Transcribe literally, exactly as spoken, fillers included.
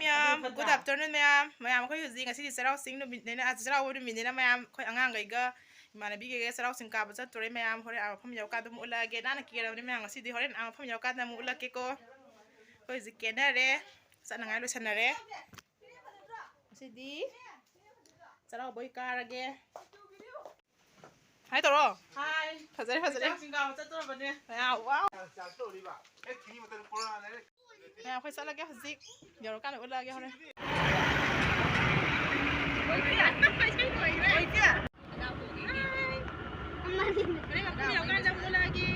ꯃꯌꯥꯝ, good afternoon ꯃꯌꯥꯝ꯫ ꯃꯌꯥꯝ, ꯑꯩꯈꯣꯏ ꯍꯧꯖꯤꯛ, ꯉꯁꯤꯗꯤ ꯆꯩꯔꯥꯎ ꯆꯤꯡ ꯅꯨꯃꯤꯠꯅꯤꯅ, ꯑ, ꯆꯩꯔꯥꯎꯕ ꯅꯨꯃꯤꯠꯅꯤꯅ ꯃꯌꯥꯝ, ꯑꯩꯈꯣꯏ ꯑꯉꯥꯡꯈꯩꯒ ꯏꯃꯥꯟꯅꯕꯤꯈꯩꯒ ꯆꯩꯔꯥꯎ ꯆꯤꯡ ꯀꯥꯕ ꯆꯠꯇꯣꯔꯦ ꯃꯌꯥꯝ꯫ ꯍꯣꯔꯦꯟ ꯑꯥ ꯃꯐꯝ ꯌꯧꯔꯀꯥꯟꯗ ꯑꯃꯨꯛ ꯎꯠꯂꯛꯑꯒꯦ꯫ ꯅꯥꯟꯅ ꯀꯦꯔꯕꯅꯤ ꯃꯌꯥꯝ ꯉꯁꯤꯗꯤ꯫ ꯍꯣꯔꯦꯟ ꯑꯥ ꯃꯐꯝ ꯌꯧꯔꯀꯥꯟꯗ ꯑꯃꯨꯛ ꯎꯠꯂꯛꯀꯦꯀꯣ꯫ ꯑꯩꯈꯣꯏ ꯍꯧꯖꯤꯛ ꯀꯦꯅꯔꯦ, ꯆꯠꯅꯉꯥꯏ ꯂꯣꯏꯁꯟꯅꯔꯦ꯫ ꯉꯁꯤꯗꯤ ꯆꯩꯔꯥꯎꯕꯩ ꯀꯥꯔꯒꯦ꯫ ꯍꯥꯏ ꯇꯧꯔꯣ꯫ ꯍꯥꯏ꯫ ꯐꯖꯔꯦ, ꯐꯖꯔꯦ꯫ ꯆꯤꯡ ꯀꯥꯕ ꯆꯠꯇꯣꯔꯕꯅꯦ꯫ ꯃꯌꯥꯝ, wow꯫ ꯃꯌꯥꯝ, ꯑꯩꯈꯣꯏ ꯆꯠꯂꯒꯦ ꯍꯧꯖꯤꯛ꯫ ꯌꯧꯔꯀꯥꯟꯗ ꯎꯠꯂꯛꯑꯒꯦ ꯍꯣꯔꯦꯟ꯫ ꯍꯣꯔꯦꯟ ꯃꯐꯝ ꯌꯧꯔꯀꯥꯟꯗ ꯑꯃꯨꯛ ꯎꯠꯂꯛꯑꯒꯦ꯫